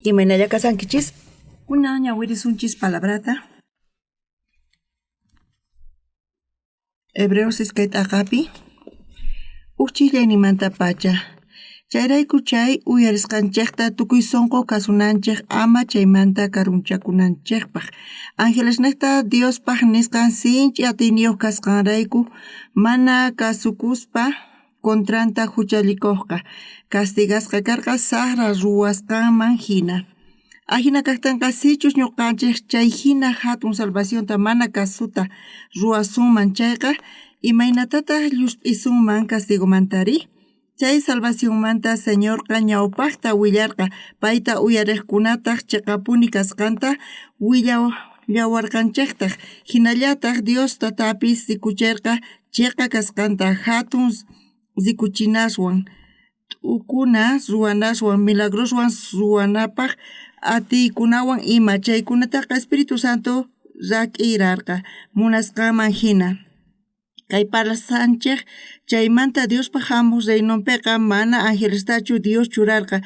Imaynalla kashankichis? Kunan ñawirisunchis palabrata. Hebreos iskay t'aqapi uj ch'ijllayninmantapacha. Chayrayku chay uyarisqanchejta tukuy sonqo kasunanchej ama chaymanta karunchakunanchejpaj. Angelesnejta Diospaj nisqan sinch'i atiyniyoj kasqanrayku mana kasukuspa contranta juchallikojqa castigasqa karqa sajra ruwasqanman jina. Ajina kajtenqa sichus ñoqanchej chay jina jatun salvacionta mana kasuta ruwasunman chayqa, imaynatataj llusp'isunman castigomantari? Chay salvacionmanta Señorqa ñawpajta willarqa, payta uyarejkunataj cheqapuni kasqanta willawarqanchejtaj. Jinallataj Dios Tatapis rikucherqa cheqa kasqanta jatun rikuchinaswan, t'ukuna ruwanaswan, milagroswan ruwanapaj atiykunawan ima. Chaykunataqa Espíritu Santo rak'irarqa munasqanman jina. Kay parlasqanchej chaymanta Diospa jamoj reinonpeqa mana angelestachu Dios churarqa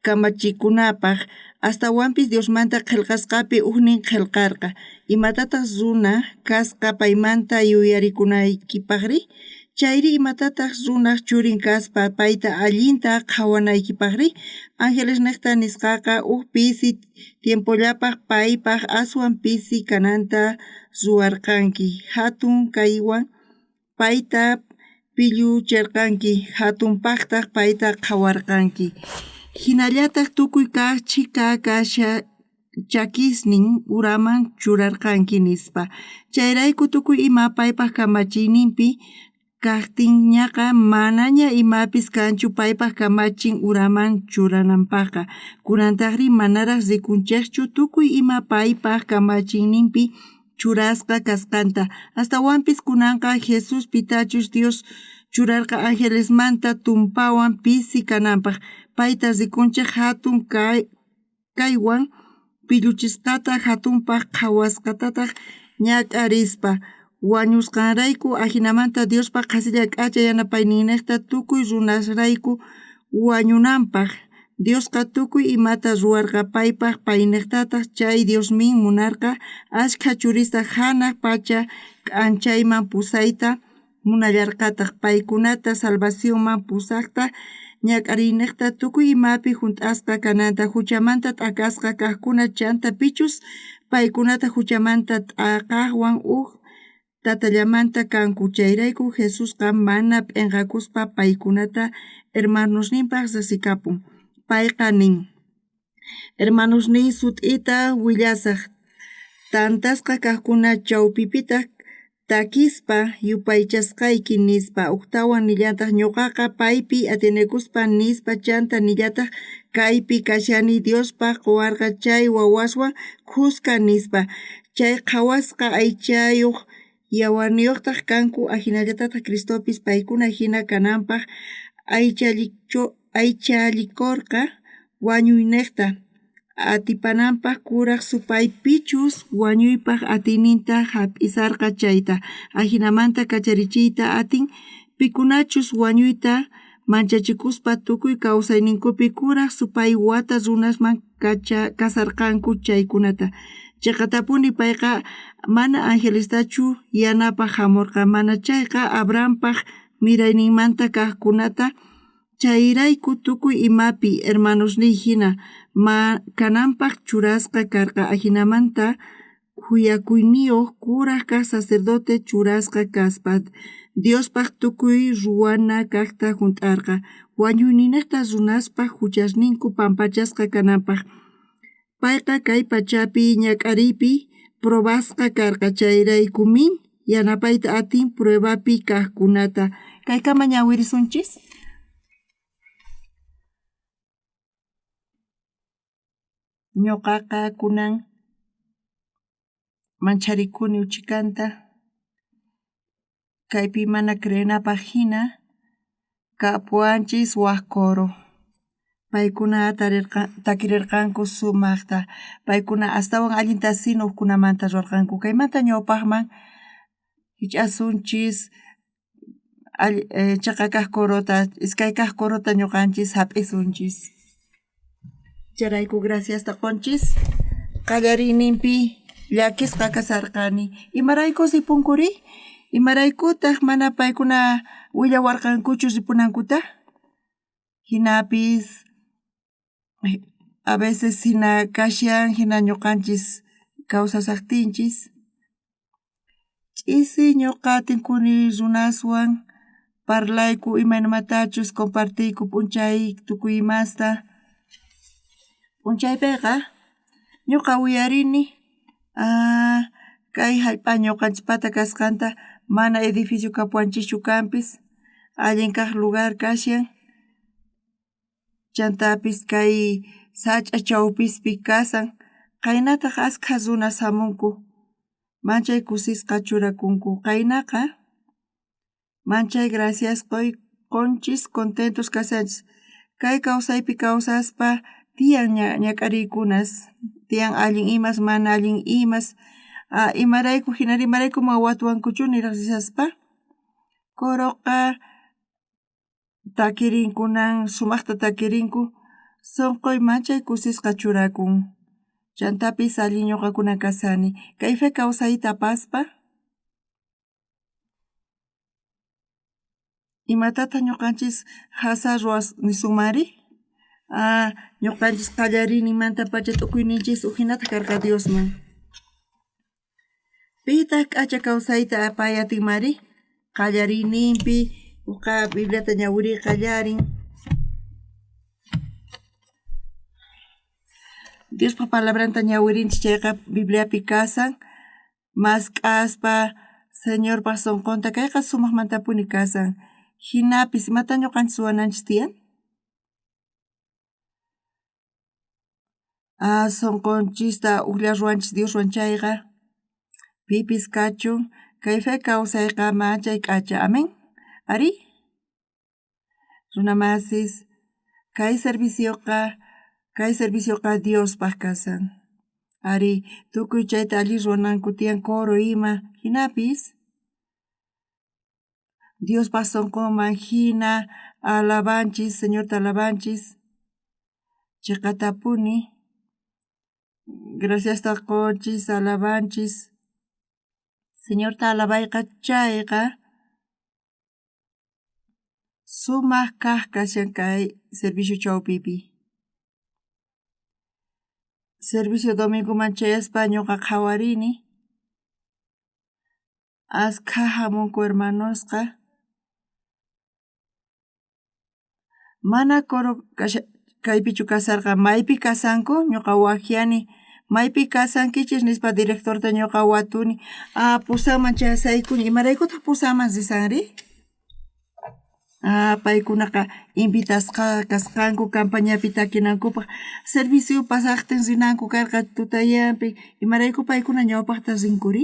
kamachikunapaj, astawanpis Diosmanta qhelqasqapi ujnin qhelqarqa. Imatataj runa kasqa paymanta yuyarikunaykipajri? Chayri imatataj runaj churin kaspa payta allinta qhawanaykipajri? Angelesnejta nisqaqa uj pisi tiempollapaj paypaj aswan pisi kananta ruwarqanki, jatun kaywan payta pillucherqanki, jatunpajtaj payta qhawarqanki. Jinallataj tukuy kaj chhika kasha chakisnin uraman churarqanki, nispa. Chayrayku tukuy ima paypaj kamachiyninpi kajtinñaqa manaña imapis kanchu paypaj kamachin uraman churananpajqa. Kunantajrí manaraj rikunchejchu tukuy ima paypaj kamachiyninpi churasqa kasqanta. Astawanpis kunanqa Jesús pitachus Dios churarqa angelesmanta tumpawan pisi kananpaj, payta rikunchej jatun kaywan pilluchisqata, jatunpaj qhawasqatataj ñak'arispa wañusqanrayku. Ajinamanta Diospa qhasilla k'acha yanapayninnejta tukuy runasrayku wañunanpaj. Diosqa tukuy imata ruwarqa paypaj, paynejtataj chay Diosmin munarqa ashkha churista janaj pacha k'anchayman pusayta munallarqataj, paykunata salvacionman pusajta ñak'ariynejta tukuy imapi junt'asqa kananta, juchamanta t'akasqa kajkuna chanta pichus paykunata juchamanta t'aqajwan uj tatallamanta kanku. Chayrayku Jesusqa mana p'enqakuspa paykunata hermanosninpaj rejsikapun. Payqa nin: Hermanosniy, sut'ita willasaj, tantasqa kajkuna chawpipitaj takispa yupaychasqayki, nispa. Ujtawan nillataj: ñoqaqa paypi atienekuspa, nispa. Chanta nillataj: kaypi kashani Diospaj qowarqa chay wawaswan khuska, nispa. Chay qhawasqa aychayoj yawarniyojtaj kanku, ajinallatataj Cristopis paykuna jina kananpaj aychallikorqa wañuynejta atipananpaj kuraj supay pichus wañuypaj atiyninta jap'isarqa chayta. Ajinamanta kacharichiyta atin pikunachus wañuyta manchachikuspa tukuy kawsayninkupi kuraj supay wata runasman kasarqanku chaykunata. Cheqatapuni payqa mana angelestachu yanapaj jamorqa, mana chayqa Abrahampaj mirayninmanta kajkunata. Chayrayku tukuy imapi hermanosniy jina kananpaj churasqa karqa. Ajinamanta khuyakuyniyoj kuraj kaj sacerdote churasqa kaspa Diospaj tukuy ruwana kajta junt'arqa, wañuyninejta runaspaj juchasninku pampachasqa kananpaj. Payqa kay pachapi ñak'ariypi probasqa karqa, chayraykumin yanapayta atin pruebapi kajkunata. Kaykama ñawirisunchis. Ñoqaqa kunan mancharikuni uchikanta, kaypi mana creenapaj jina kapuwanchis waj coro. Paykuna takirerqanku sumajta, paykuna astawan allinta sino ujkunamanta ruwarqanku. Kaymanta ñawpajman jich'asunchis cheqa kaj corota, iskay kaj corota ñoqanchis jap'isunchis. Chayrayku graciasta qonchis. Qallariyninpi llakisqa kasharqani. Imarayku ripunkuri? Imaraykutaj mana paykuna willawarqankuchu ripunankuta? Jinapis a veces jina kashan jina ñuqanchis kawsashajtinchis. Ch'isi ñuqa tinkuni runaswan parlayku imaynamatachus compartiyku p'unchay tukuy imasta. P'unchaypeqa ñuqa uyarini kay jallp'a ñuqanchispata kasqanta mana edificio kapuwanchischu kanpis allin kaj lugar kashan chantapis kay sach'a chawpispi kasan qaynataj askha runas jamunku manchay kusisqa churakunku qaynaqa manchay gracias qonchis contentos kashanchis kay kawsaypi kawsaspa tiyan ñak'ariykunas tiyan allin imas mana allin imas imarayku jinari imarayku mana watuwankuchu niraj rishaspa coroqa takirinkunan sumajta takirinku sonqoy manchay kusisqa churakun chantapis allin ñuqakuna kashani kay fe kawsayta apaspa Imatataj ñuqanchis jasa ruwas nisunmanri? Ñuqanchis qallariyninmantapacha tukuyninchis ujinata karqa Diosman. Pitaj k'acha kawsayta apay atinmari? Qallariyninpi uqa Bibliata ñawiriy qallarin. Diospa palabranta ñawirinchis chayqa Bibliapi kasan mask'aspa Señorpa sonqonta kayqa sumajmantapuni kasan. Jinapis imata ñuqanchis ruwananchis tiyan? Sonqonchista ujlla ruwanchis Dioswan chayqa pipis kachun kay fe kawsayqa manchay k'acha. Amén. Arí. Runamasis kay servicioqa kay servicioqa Diospaj kasan. Arí, tukuy chayta allin ruwananku tiyan coro ima jinapis Diospa sonqonman jina alabanchis, Señorta alabanchis chiqatapuni graciasta qonchis, alabanchis. Señorta alabayqa chayqa sumaj kaj kashan kay servicio chawpipi. Servicio domingoman chayaspa ñuqa qhawarini askha jamunku hermanosqa mana coro kaypichu kasharqa maypi kasanku ñuqa wajyani maypi kasankichis nispa directorta ñuqa watuni pusanman chayasaykuña imaraykutaq pusanman risanri? Paykunaqa invitasqa kasqanku campañapi takinankupaj servicio pasajtin rinanku karqa tutayampi imarayku paykuna ñawpajta rinkuri?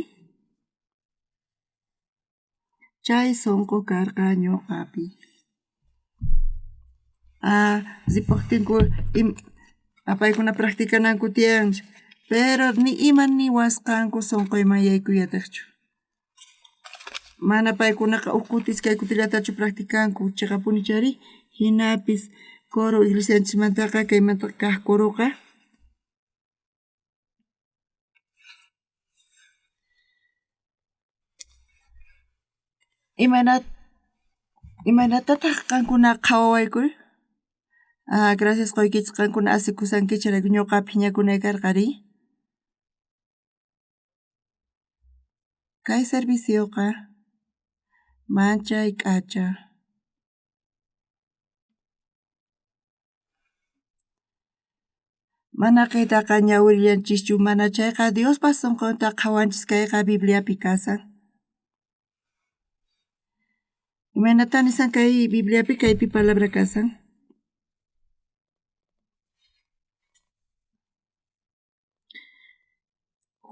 Chay sonqo karqa ñuqapi. Ripojtinku paykuna practicananku tiyan pero ni ima niwasqanku sonqoyman yaykuyataqchu. Mana paykunaqa uj kuti iskay kutillatachu practicanku chiqapuni chayri jinapis coro iglesianchismantaqa kaymanta kaj coroqa Imaynatataj qankuna qhawawaykuri? Gracias qoykichis qankuna asikushankichis ñuqa phiñakunay karqa rí. Kay servicioqa manchay k'acha. Mana kaytaqa ñawirillanchischu mana chayqa Diospa sonqonta qhawanchis kayqa Bibliapi kasan. Imaynata nisan kay Bibliapi kaypi palabra kasan?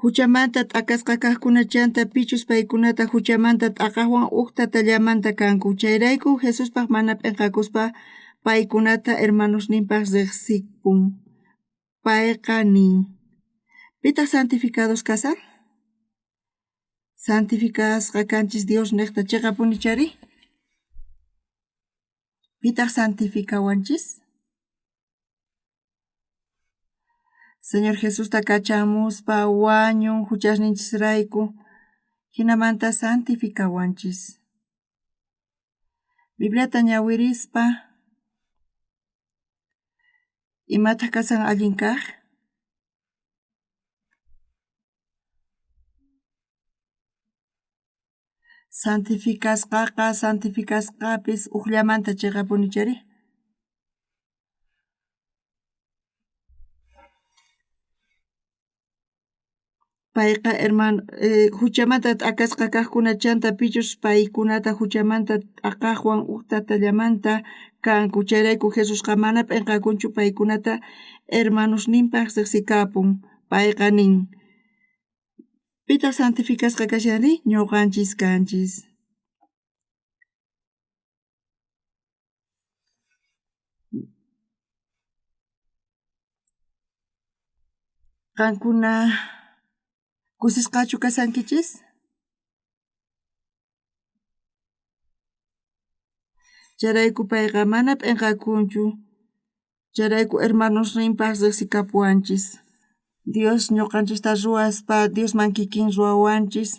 Juchamanta t'akasqa kajkuna chanta pichus paykunata juchamanta t'aqajwan uj tatallamanta kanku. Chayrayku Jesuspaj mana p'enqakuspa paykunata hermanosninpaj rejsikun. Payqa nin: Pitaj santificados kasan? Santificasqa kanchis Dios nejta chiqapuni chari? Pitaj santificawanchis? Señor Jesusta kachamuspa wañun juchasninchisrayku, jinamanta santificawanchis. Bibliata ñawirispa imataq kasan allin kaq? Santificasqaqa santificasqapis ujllamanta chiqapuni chayri? Payqa hermano juchamanta t'akasqa kajkuna chanta pichus paykunata juchamanta t'aqajwan uj tatallamanta kanku. Chayrayku Jesusqa mana p'enqakunchu paykunata hermanosninpaj rejsikapun. Payqa nin, Pitaq santificasqa kashanri? Ñuqanchis kanchis. Qankuna kusisqachu kashankichis? Chayrayku payqa mana p'enqakunchu. Chayrayku hermanosninpaj rejsikapuwanchis. Dios ñuqanchista ruwaspa Diosman kikin ruwawanchis.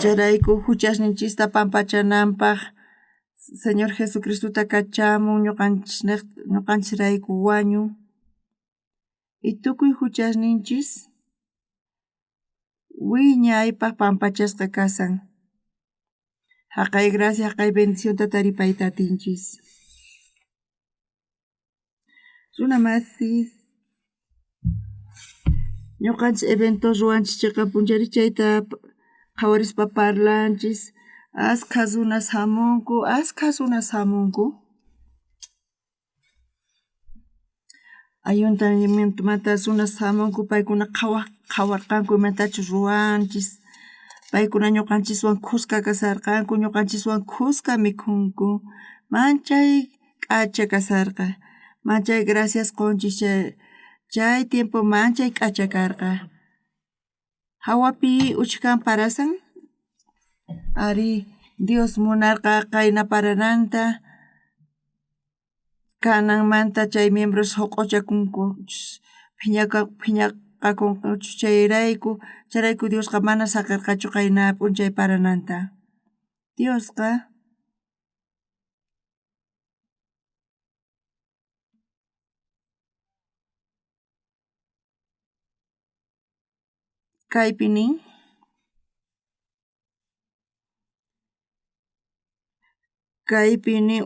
Chayrayku juchasninchista pampachananpaj Señor Jesucristota kachamun ñuqanchisrayku wañun. Y tukuy juchasninchis wiñaypaj pampachasqa kasan. Jaqay gracia, jaqay bendicionta taripayta atinchis. Runa masis, ñuqanchis evento ruwanchis chiqapunchari chayta qhawarispa parlanchis, askha runas jamunku, askha runas jamunku. Ayuntamientomanta runas jamunku paykuna qhawaj qhawarqanku imatachus ruwanchis, paykuna ñuqanchiswan khuska kasarqanku, ñuqanchiswan khuska mikhunku, manchay k'acha kasarqa, manchay gracias qunchis chay chay tiempo manchay k'acha karqa. Jawapi uchkan parasan? Arí, Dios munarqa qayna parananta, kananmanta chay miembros joq'ochakunku phiñaqakunkuchus chayrayku, chayrayku Diosqa mana saqirqachu qayna p'unchay parananta. Diosqa kaypi nin kaypi nin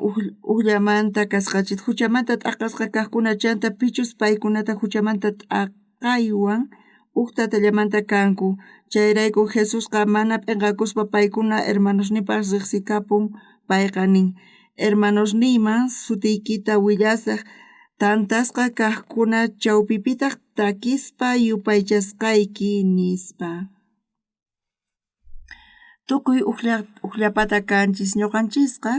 ujllamanta kasqanchis juchamanta t'aqasqa kajkuna chanta pichus paykunata juchamanta t'aqaywan uj tatallamanta kanku. Chayrayku Jesusqa mana p'enqakuspa paykuna hermanosninpaj rejsikapun. Payqa nin, hermanosniyman sutiykita willasaj, tantasqa kajkuna chawpipitaj takispa yupaychasqayki, nispa. Tukuy ujllapata kanchis ñuqanchisqa.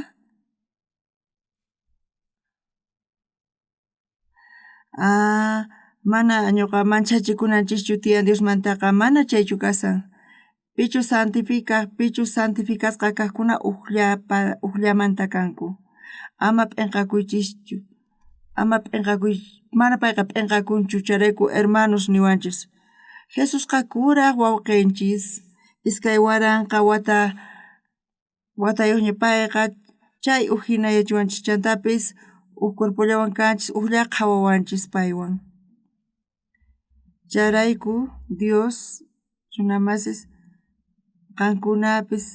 Ah, mana ñuqa manchachikunanchischu tiyan Diosmantaqa mana chaychu kasan. Pichus santificaj, pichus santificasqa kajkuna ujllapa ujllamanta kanku. Ama p'enqakuychischu, ama p'enqakuy, mana payqa p'enqakunchu chayrayku hermanos niwanchis. Jesusqa kuraj wawqinchis, 2000 wata watayuqña payqa chay uj jinayachiwanchis chantapis uj cuerpollawan kanchis ujlla qhawawanchis paywan. Chayrayku Dios runamasis qankunapis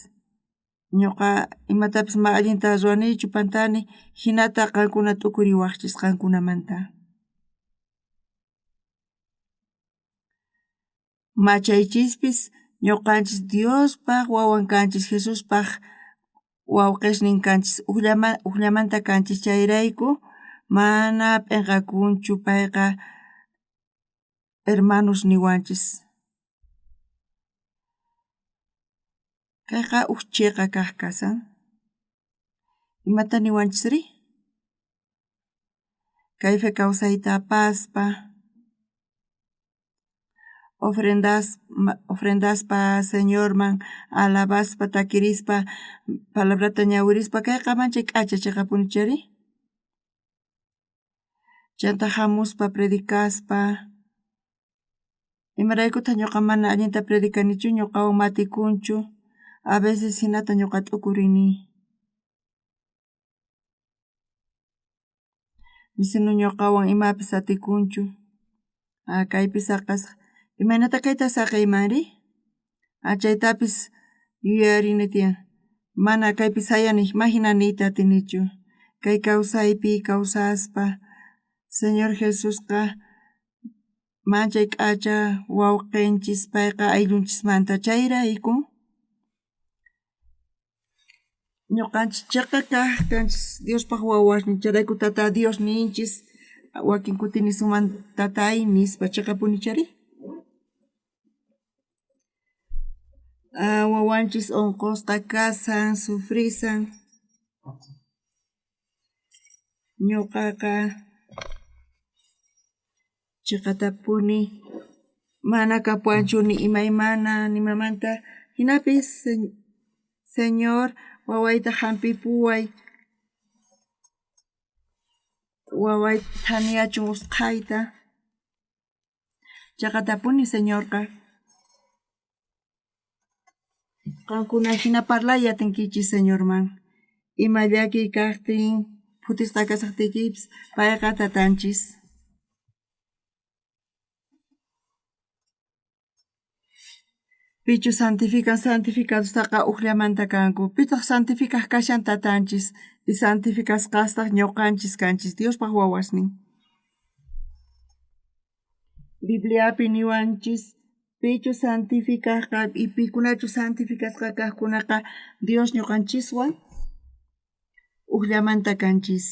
ñuqa imatapis ma allinta ruwanichu pantani jinata qankuna t'ukuriwaqchis qankunamanta. Machaychispis ñuqanchis Diospaj wawan kanchis, Jesuspaj wawqisnin kanchis, ujllamanta kanchis chayrayku mana p'enqakunchu payqa hermanos niwanchis. Kayqa uj chiqa kaq kasan. Imata niwanchisri? Kay fe kawsayta apaspa Ofrendas, ofrendaspa Señorman alabaspa takirispa palabrata ñawirispa kayqa manchay k'acha cheqapuni chari. Chanta hamuspa predicaspa imaraykutaq ñuqa mana allinta predicanichu ñuqawan matikunchu a veces hinata ñuqa t'ukurini. Nisinu ñuqawan imapis atikunchu. Ah, kaypi saqasaq. Imaynata kayta saqiymanri? Ah, chaytapis yuyarini tiyan. Mana kaypi sayani ma hina niyta atinichu. Kay kawsaypi kawsaspa Señor Jesusqa manchay k'acha wawqinchis payqa ayllunchismanta chayrayku ñuqanchis chiqa kaq kanchis Diospaq wawasnin chayrayku tata Dios ninchis wakin kuti nisunman tatay nispa chiqapuni chari. Ah, wawanchis unqusqa kasan sufrisan ñuqaqa chiqatapuni mana kapuwanchu ni imaymana nimamanta hinapis Señor wawayta hampipuway waway thaniyachun usqhayta chiqatapuni Señorqa qankuna hina parlay atinkichis Señorman ima llakiy kaqtin phutisqa kashajtiykipis payqa tatanchis. Pichus santifican santificadostaqa ujllamanta kanku. Pitaq santificaj kashan tatanchis y santificasqastaq ñuqanchis kanchis Diospaq wawasnin. Bibliapi niwanchis pichus santificajqa y pikunachus santificasqa kajkunaqa Dios ñuqanchiswan ujllamanta kanchis.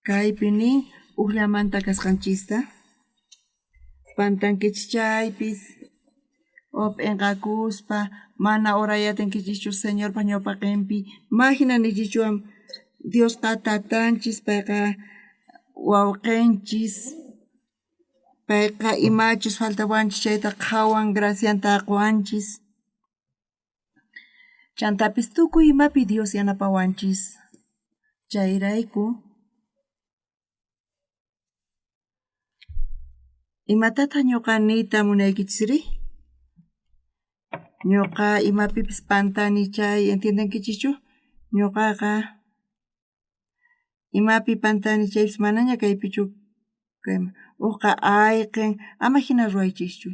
Kaypi nin ujllamanta kasqanchista. Pantankichis chaypis o p'inqakuspa mana oray atinkichischu Señorpa ñawpaqinpi ma hina nichichuwan Diosqa tatanchis payqa wawqinchis payqa imachus faltawanchis chayta qhawan gracianta quwanchis. Chantapis tukuy imapi Dios yanapawanchis. Chayrayku imatataq ñuqa niyta munaykichisri? Ñuqa imapipis pantani chay entiendenkichischu? Ñuqaqa imapi pantani chaypis manaña kaypichu kayman. Uqqa ayqin ama hina ruwaychischu.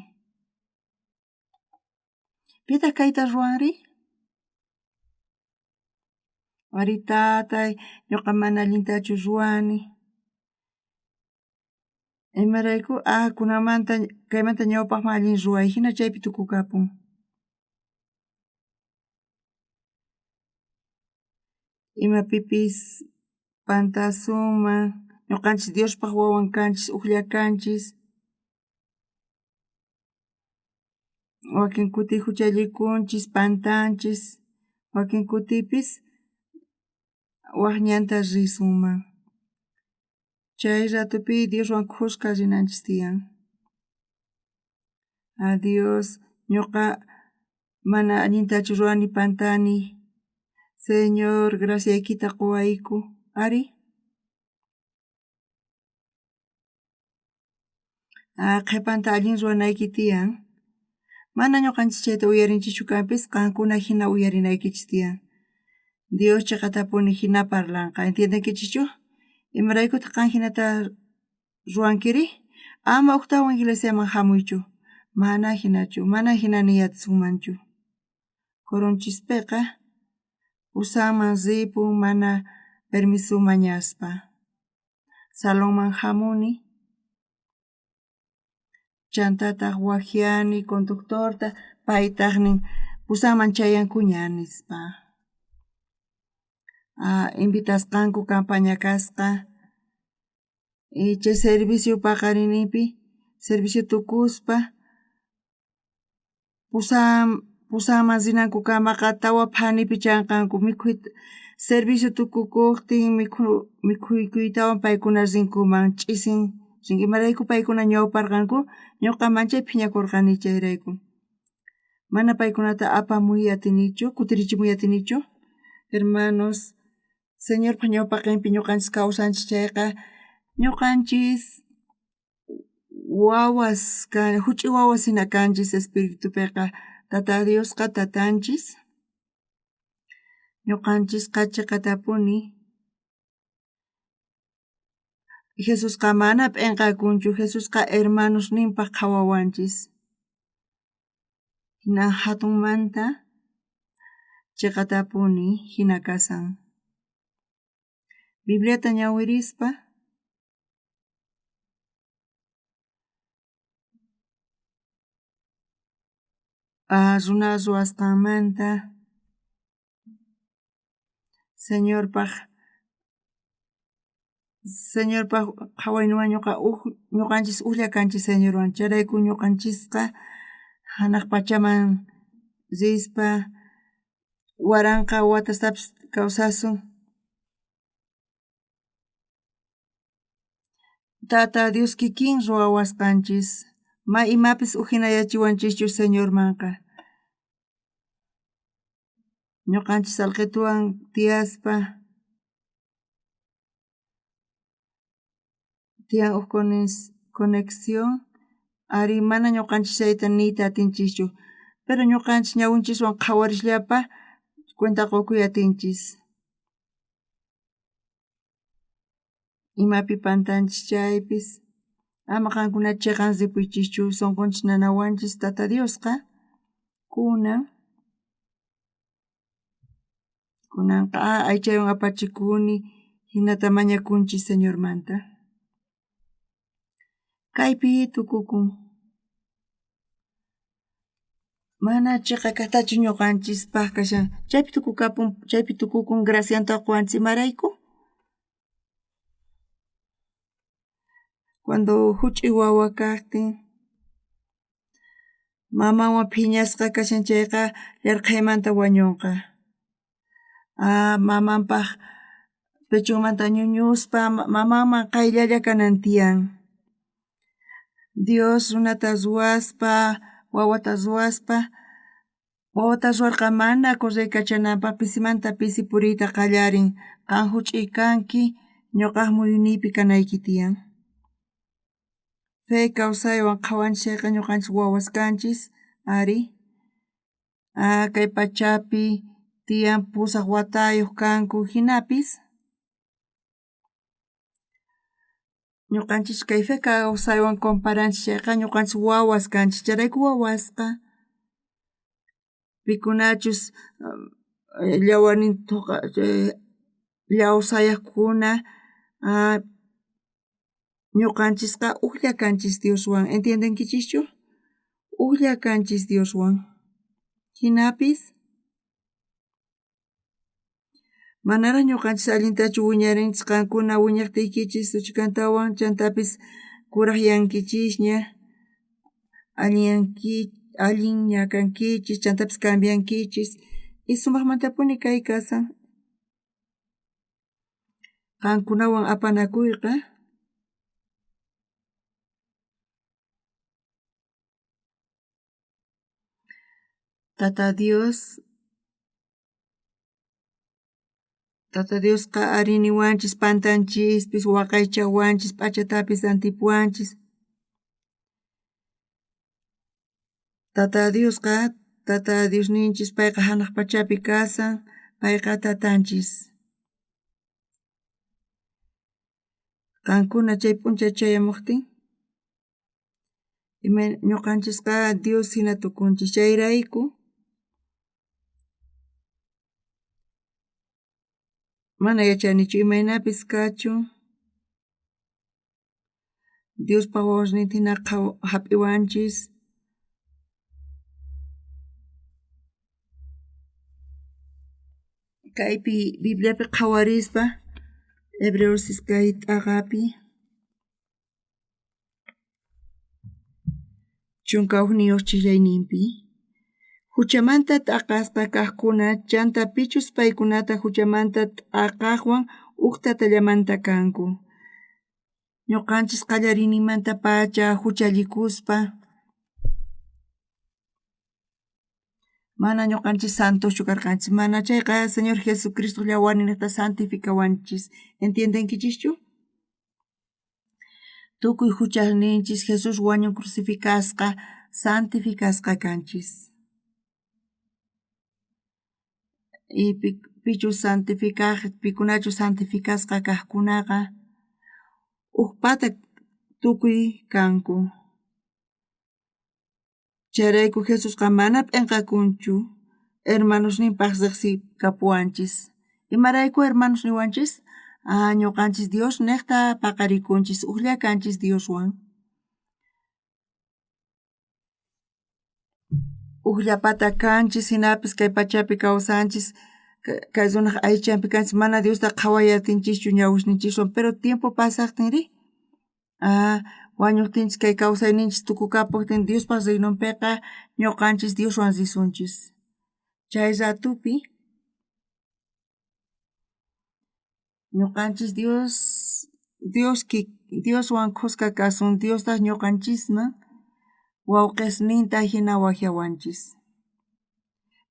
Pitaq kayta ruwanri? Ari tatay, ñuqa mana allintachu ruwani. Imarayku ah kunanmanta kaymanta ñawpaqman allin ruway hina chaypi tukukapun. Imapipis pantasunman ñuqanchis Diospaq wawan kanchis ujlla kanchis. Wakin kuti huchallikunchis pantanchis wakin kutipis wak ñanta risunman. Chay ratupi Dioswan khuska rinanchis tiyan. Adiós ñuqa mana allintachu ruwani pantani. Señor graciaykita quwayku ari. Ah, qhipanta allin ruwanayki tiyan. Mana ñuqanchis chayta uyarinchischu kanpis qankuna hina uyarinaykichis tiyan. Dios chiqatapuni hina parlanqa entiendenkichischu? Imaraykutaq qan hinata ruwankiri? Ama uktawan iglesiaman hamuychu. Mana hinachu, mana hina niyatsunmanchu. Coronchispiqa pusanman ripun mana permiso mañaspa. Salonman hamuni chantataq wajiani conductorta paytaq nin pusanman chayankuña nispa. Ah, invitasqanku campaña kasqa y chay servicio paqarinninpi servicio tukuspa pusanman rinankukamaqa tawa phanipi chanqanku mikhuy servicio tukukuqtin mikhuykuytawan paykuna rinkuman ch'isin Imarayku paykuna ñawparqanku? Ñuqa manchay phiñakurqani chayrayku. Mana paykunata apamuy atinichu, kutirichimuy atinichu. Hermanos, Señorpa ñawpaqenpi ñuqanchis kawsanchis chayqa, ñuqanchis wawas juch'uy wawas hina kanchis espiritupiqa. Tata Diosqa tatanchis. Ñuqanchisqa chiqatapuni Jesusqa mana p'inqakunchu, Jesusqa hermanosninpaj qhawawanchis. Hina hatunmanta chiqatapuni hina kasan. Bibliata ñawirispa runa ruwasqanmanta Señorpaj Señorpaj qhawayninwan ñuqa uj ñuqanchis ujlla kanchis Señorwan chayrayku ñuqanchisqa hanaq pachaman rispa waranqa watastapis kawsasun. Tata Dios kikin ruwawasqanchis ma imapis ujinayachiwanchischu Señormanqa. Ñuqanchis alqituwan tiyaspa tiyan uj conexión ari mana ñuqanchis chayta niyta atinchischu pero ñuqanchis ñawinchiswan qhawarisllapa cuenta qukuy atinchis. Imapi pantanchis chaypis ama qankuna chiqan ripuychischu sunqunchis nanawanchis Tata Diosqa kunan kunanqa aychaywan apachikuni hinata mañakunchis Señormanta. Kaypi tukukun. Mana chiqa kaqtachu ñuqanchispaq kashan. Chaypi tukukapun, chaypi tukukun gracianta quwanchis imarayku. Cuando huch'uy wawa kaqtin mamanwan phiñasqa kashan chayqa yarqhaymanta wañunqa. Mamanpaq pechonmanta ñuñuspa mamanman qayllalla kanan tiyan. Dios runata ruwaspa, wawata ruwaspa, wawata ruwarqa mana correykachananpaq pisimanta pisi puriyta qallarin. Qan huch'uy kanki, ñuqaj muyuniypi kanayki tiyan. Fe kawsaywan qhawanchis chayqa ñuqanchis wawas kanchis ari. Kay pachapi tiyan pusaq watayuq kanku hinapis ñuqanchis kay fe kawsaywan comparanchis chayqa ñuqanchis wawas kanchis chayrayku wawasqa pikunachus llawarnin llawsayaqkuna ñuqanchisqa ujlla kanchis Dioswan entiendenkichischu? Ujlla kanchis Dioswan. Hinapis manaraj ñuqanchis allintachu wiñarinchis qankuna wiñaqtiykichis uchikantawan chantapis kurajyankichisña allinña kankichis chantapis cambiankichis y sumaqmantapuni kay kasan. Qankunawan apanakuyqa Tata Dios Tata Diosqa ari niwanchis pantanchispis waqaychawanchis p'achatapis rantipuwanchis. Tata Diosqa Tata Diosninchis payqa hanaq pachapi kasan, payqa tatanchis. Qankuna chay p'unchay chayamuqtin ñuqanchisqa Dios hina tukunchis chayrayku mana yachanichu imaynapis kachun Diospa wawasninta hina hap'iwanchis. Kaypi Bibliapi qhawarispa Hebreos iskay t'aqapi 11 chillayninpi huchamanta t'aqasqa kaqkuna chanta pichus paykunata huchamanta t'aqaqwan uj tatallamanta kanku. Ñoqanchis qallariyninmantapacha juchallikuspa mana ñoqanchis santoschu karqanchis. Mana chayqa Señor Jesucristo yawarninejta santificawanchis. Entiendenkichischu? Tukuy juchasninchis Jesús wañun crucificasqa, santificasqa kanchis. Y pichus santificaj, pikunachus santificasqa kajkunaqa ujpata tukuy kanku. Chayrayku Jesusqa mana p'enqakunchu hermanosninpaj rejsikapuwanchis. Imarayku hermanos niwanchis? Ah, ñuqanchis Dios nejta paqarikunchis, ujlla kanchis Dioswan. Ujllapata kanchis, jinapis kay pachapi kawsanchis, kay runaj aychanpi kanchis, mana Diosta qhaway atinchischu ñawisninchiswan, pero tiempo pasajtinrí, ah, wañojtinchis kay kawsayninchis tukukapojtin Diospaj reinonpeqa ñuqanchis Dioswan risunchis. Chay ratupi ñuqanchis Dios Dios Dioswan khuska kasun, Diostaj ñuqanchisman wawqesninta jina wajyawanchis.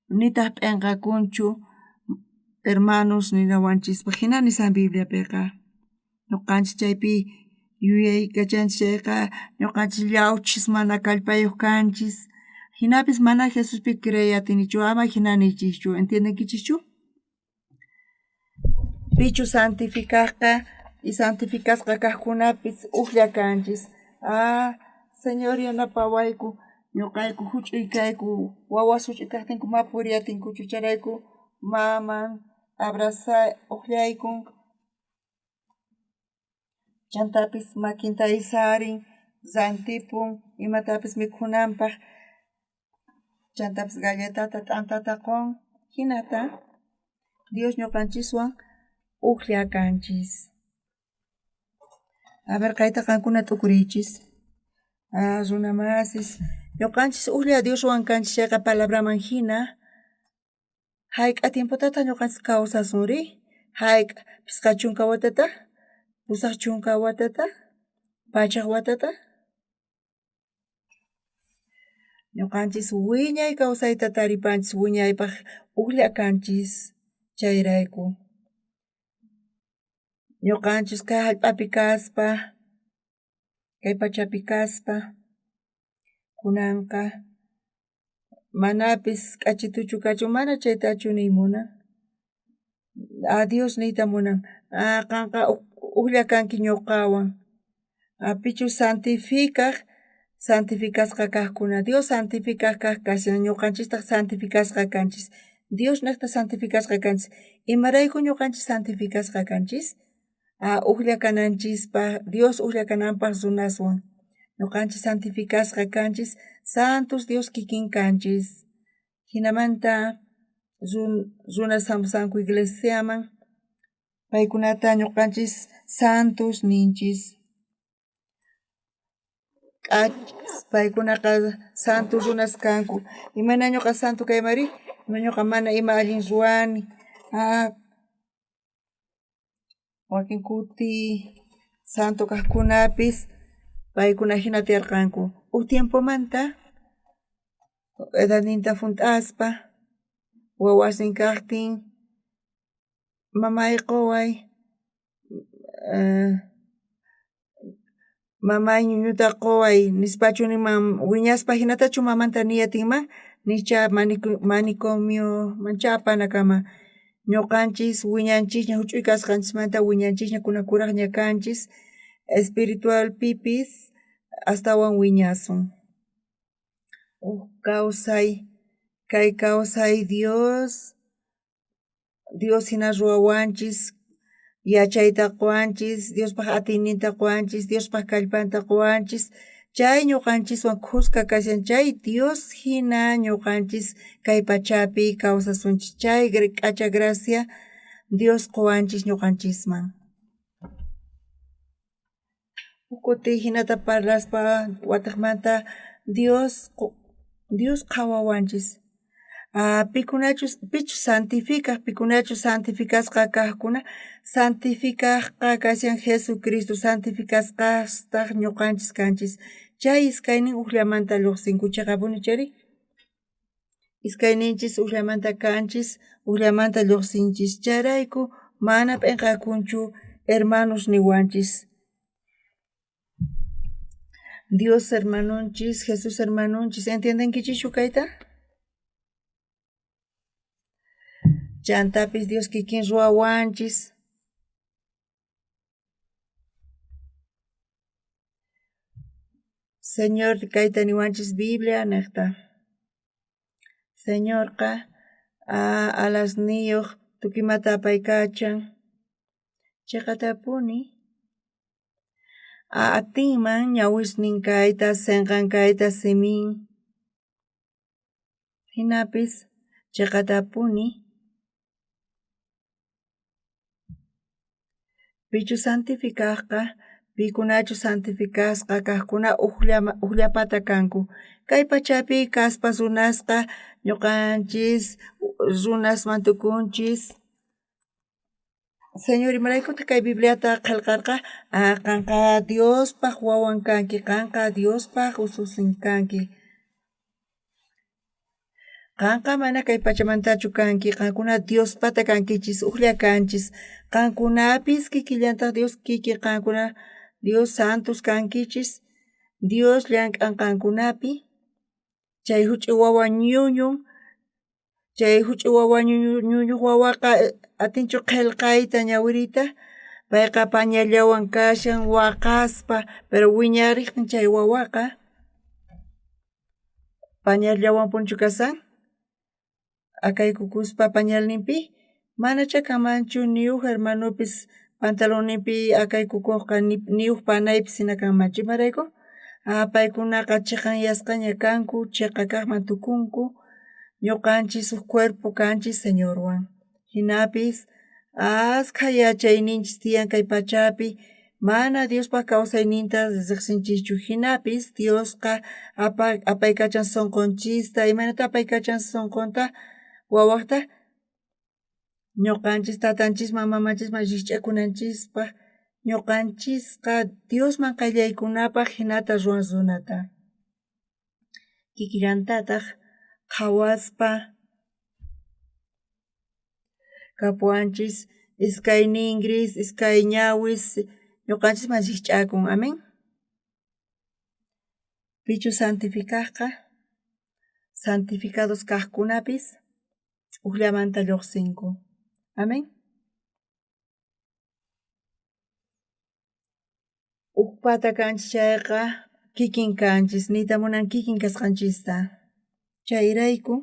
Nitaj p'enqakunchu hermanos ninawanchispaj, jina nishan Bibliapeqa. Ñuqanchis chaypi yuyaykachanchis chayqa ñuqanchis llawchis mana kallpayuq kanchis. Jinapis mana Jesuspi creey atinichu, ama jina niychischu, entiendenkichischu? Pichus santificajqa y santificasqa kajkunapis ujlla kanchis. Ah, Señor yanapawayku, ñuqayku juch'uy kayku, wawas juch'uy kajtinku ma puriy atinkuchu, chayrayku maman abraza ujllaykun, chantapis makinta aysarin, rantipun imatapis mikhunanpaj, chantapis galletata, t'antata qon, jinata Dios ñuqanchiswan ujlla kanchis. A ver, kayta qankuna t'ukuriychis. Ah, runa masis, ñuqanchis ujlla Dioswan kanchis chayqa palabraman jina, hayk'a tiempotataq ñuqanchis kawsasunri? Hayk'a, 50 watata, 80 watata, 100 watata? Ñuqanchis wiñay kawsayta taripanchis, wiñaypaj ujlla kanchis chayrayku. Ñuqanchis kay jallp'api kaspa, kay pachapi kaspa, kunanqa manapis k'achituchu kachun, mana chaytachu niy munan. Ah, Dios niyta munan, ah, qanqa ujlla kanki ñuqawan. Ah, pichus santificaj, santificasqa kajkuna, Dios santificaj kaj kashan, ñuqanchistaj santificasqa kanchis. Dios nejta santificasqa kanchis. Imarayku ñuqanchis santificasqa kanchis? Ah, ujlla kananchispaj, Dios ujlla kananpaj runaswan. Ñuqanchis santificasqa kanchis, santos Dios kikin kanchis. Jinamanta runas jamusanku iglesiaman, paykunata ñuqanchis santos ninchis. Paykunaqa santo runas kanku. Imayna ñuqa santo kaymanri? Ñuqa mana ima allin ruwani. Ah, wakin kuti santo kajkunapis paykuna jina tiyarqanku. Uj tiempomanta edadninta junt'aspa wawasnin kajtin mamay quway, mamay ñuñuta quway nispachu ninman, wiñaspa jinatachu mamanta niy atinman, nicha manicomiomancha apanakama. Ñuqanchis wiñanchisña juch'uy kasqanchismanta wiñanchisña kunan kurajña kanchis, espiritualpipis astawan wiñasun. Uj kawsay, kay kawsay Dios, Dios jina ruwawanchis, yachayta quwanchis, Diospaj atiyninta quwanchis, Diospaj kallpanta quwanchis, chay ñuqanchiswan khuska kashan, chay Dios jina ñuqanchis kay pachapi kawsasunchis, chay k'acha gracia Dios quwanchis ñuqanchisman. Uj kuti jinata parlaspa watejmanta Dios Dios qhawawanchis. Pikunachus pichus santifikaj, pikunachus santifikasqa kajkuna, santifikajqa kashan Jesucristo, santifikasqastaj ñuqanchis kanchis. Chay iskaynin ujllamanta lluqsinku, chiqapuni chayri? Iskayninchis ujllamanta kanchis, ujllamanta lluqsinchis. Chayrayku mana p'inqakunchu hermanos niwanchis. Dios hermanonchis, Jesús hermanonchis, ¿entiendenkichischu kayta? Chantapis Dios kikin ruwawanchis. Señor kayta niwanchis Biblia nejta. Señorqa alasniyoj tukuy imata apaykachan. Cheqatapuni atinman ñawisnin kayta, senqan kayta, simin. Jinapis cheqatapuni pichus santifikajqa, pikunachus santifikasqa kajkuna ujllapata kanku. Kay pachapi kaspa runasqa ñuqanchis runasman tukunchis. Señor imaraykutaq kay Bibliata qhelqarqa? Qanqa Diospaj wawan kanki, qanqa Diospaj ususin kanki. Qanqa mana kay pachamantachu kanki, qankuna Diospata kankichis, ujlla kanchis. Qankunapis kikillantaj Dios kikin qankuna Dios santos kankichis, Dios llank'an qankunapi. Chay juch'uy wawa ñuñun, chay juch'uy wawa ñuñuj wawaqa atinchu qhelqayta ñawiriyta, payqa pañallawan kashan waqaspa, pero wiñarejtin chay wawaqa pañallawanpunichu kashan, akaykukuspa pañalninpi, manachá kanmanchu ni uj hermanopis pantalonninpi akaykukojqa, ni uj panaypis jina kanmanchu, imarayku? Paykunaqa cheqanyasqaña kanku, cheqa kajman tukunku, ñuqanchis uj cuerpo kanchis Señorwan. Jinapis askha yachayninchis tiyan kay pachapi, mana Diospaj kawsayninta riqsinchischu, jinapis Diosqa apaykachan sonqonchista, imaynata apaykachan sonqonta wawajta? Ñuqanchis tatanchisman mamanchisman rijch'akunanchispaj, ñuqanchisqa Diosman qayllaykunapaj jinata ruwan runata. Kikillantataj qhawaspa kapuwanchis iskay ningris, iskay ñawis, ñuqanchisman rijch'akun, amén. Pichus santifikajqa, santificados kajkunapis ujllamanta lluqsinku, amén. Ujpata kanchis chayqa kikin kanchis, niyta munan kikin kasqanchista. Chayrayku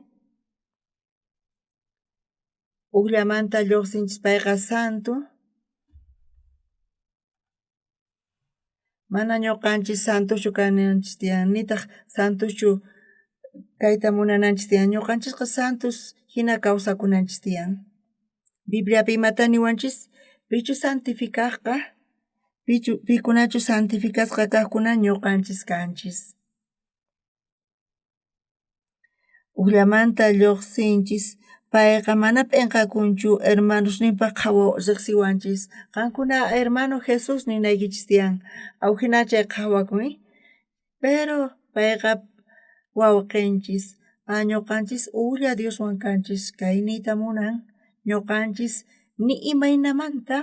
ujllamanta lluqsinchis, payqa santo. Mana ñuqanchis santoschu kananchis tiyan, nitaj santoschu kayta munananchis tiyan, ñuqanchisqa santos jina kawsakunanchis tiyan. Bibliapi imata niwanchis? Pichus santifikajqa, pikunachus santifikasqa kajkuna ñuqanchis kanchis. Ujllamanta lluqsinchis, payqa mana p'inqakunchu hermanosninpaj riqsiwanchis. Qankuna hermano Jesús ninaykichis tiyan, awjina chay qhawakun, pero payqa wawqinchis, ñuqanchis ujlla Dioswan kanchis, kay niyta munan ñuqanchis ni imaynamanta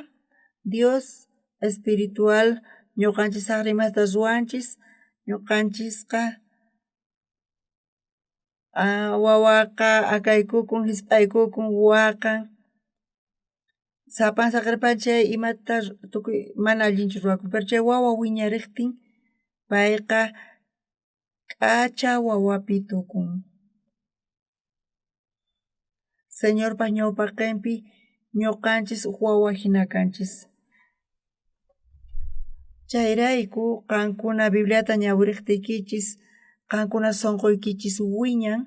Dios espiritual ñuqanchis sajra imasta ruwanchis, ñuqanchisqa wawaqa akaykukun, jisp'aykukun, waqan, sapan saqerpan chay imata tukuy mana allinchu ruwakun, pero chay wawa wiñarejtin payqa k'acha wawapi tukun. Señorpaj ñawpaqenpi ñuqanchis uj wawa jina kanchis. Chayrayku qankuna Bibliata ñawirejtiykichis, qankuna sonqoykichis wiñan.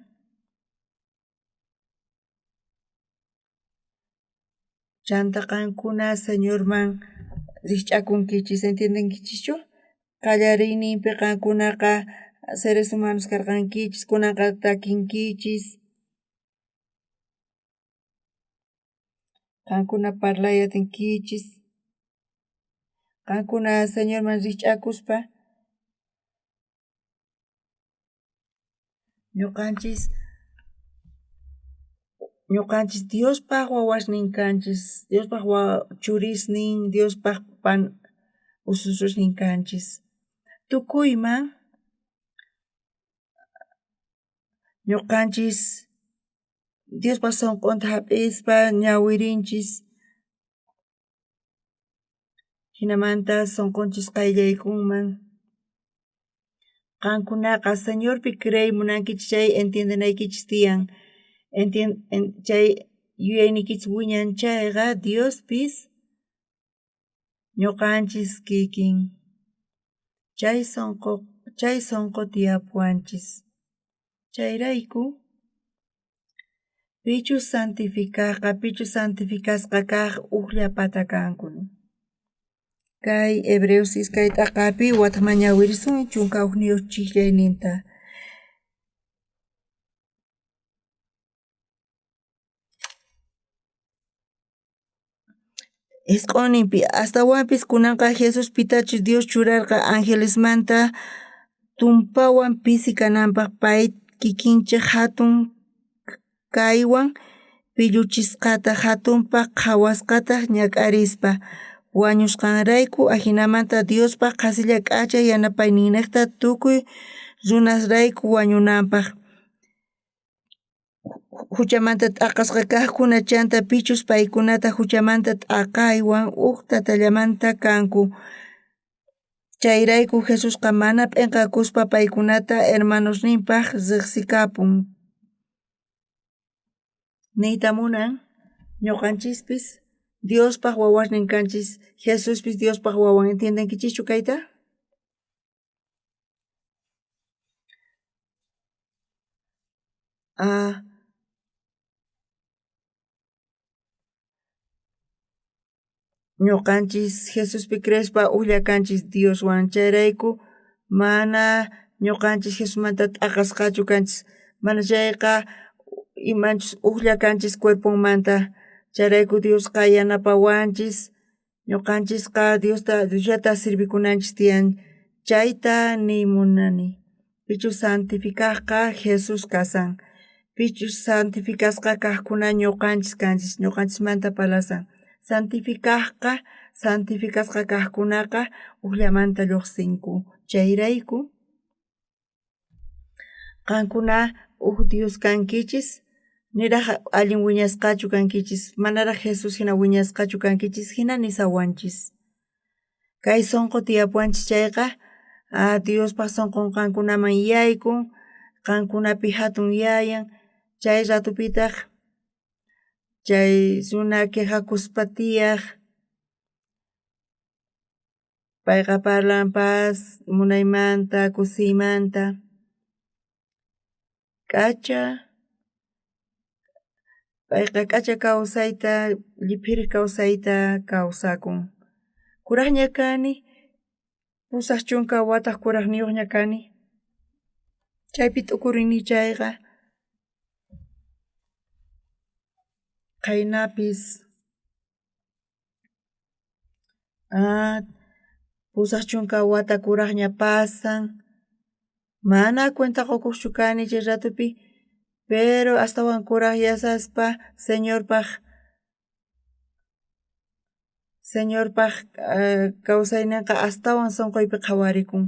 Chanta qankuna Señorman rijch'akunkichis, ¿entiendenkichischu? Qallariyninpi qankunaqa seres humanos karqankichis, kunanqa takinkichis. Qankuna parlay atinkichis. Qankuna Señorman rijch'akuspa ñuqanchis ñuqanchis Diospaj wawasnin kanchis, Diospaj churisnin, Diospaj pan usususnin kanchis. Tukuyman ñuqanchis Diospaj sunqunta jap'ispa ñawirinchis jinamanta sunqunchis qayllaykunman. Qankunaqa Señorpi creey munankichis chay entiendenaykichis tiyan. Chay yuyayniykichis wiñan chayqa Diospis ñuqanchis kikin chay sunqu chay sunqu tiyapuwanchis. Chayrayku pichus santifikajqa pichus santifikasqa kaj ujllapata kanku. Kay Hebreos iskay t'aqapi watejman ñawirisun 11 chijllayninta. Isq'onninpi astawanpis kunanqa Jesús pitachus Dios churarqa angelesmanta tumpawan pisi kananpaj pay kikinchej jatun kaywan pilluchisqata jatunpaj qhawasqataj ñak'arispa wañusqanrayku ajinamanta Diospaj qhasilla k'acha yanapayninnejta tukuy runasrayku wañunanpaj. Juchamanta t'aqasqa kajkuna chanta pichus paykunata juchamanta t'aqaywan uj tatallamanta kanku. Chayrayku Jesusqa mana p'enqakuspa paykunata hermanosninpaj rejsikapun. Niyta munan ñuqanchispis Diospaj wawasnin kanchis, Jesuspis Diospaj wawan. ¿Entiendenkichischu kayta? Ah, ñuqanchis Jesuspi creespa ujlla kanchis Dioswan chayrayku mana ñuqanchis Jesusmanta t'aqasqachu kanchis mana chayqa imanchus ujlla kanchis cuerponmanta chayrayku Diosqa yanapawanchis ñuqanchisqa Diosta Diosllata sirvikunanchis tiyan chayta niy munani pichus santifikajqa Jesús kasan pichus santifikasqa kajkuna ñuqanchis kanchis ñuqanchismanta parlasan santifikajqa santifikasqa kajkunaqa ujllamanta lluqsinku chayrayku qankuna uj Dios kankichis niraj allin wiñasqachu kankichis manaraj Jesús jina wiñasqachu kankichis jina nisawanchis kay sunqu tiyapuwanchis chayqa Diospaj sunqun qankunaman yaykun qankunapi jatun yayan chay ratupitaj chay runa quejakuspa tiyaj payqa parlan paz munaymanta kusiymanta k'acha payqa k'acha kawsayta lliphirej kawsayta kawsakun. Kurajña kani 80 wata kurajniyojña kani chaypi t'ukurini chayqa qaynapis 80 wata kurajña pasan mana cuenta qokojchu kani chay ratupi pero astawan kuraj yasaspa Señorpaj Señorpaj kawsaynenqa astawan sunquypi qhawarikun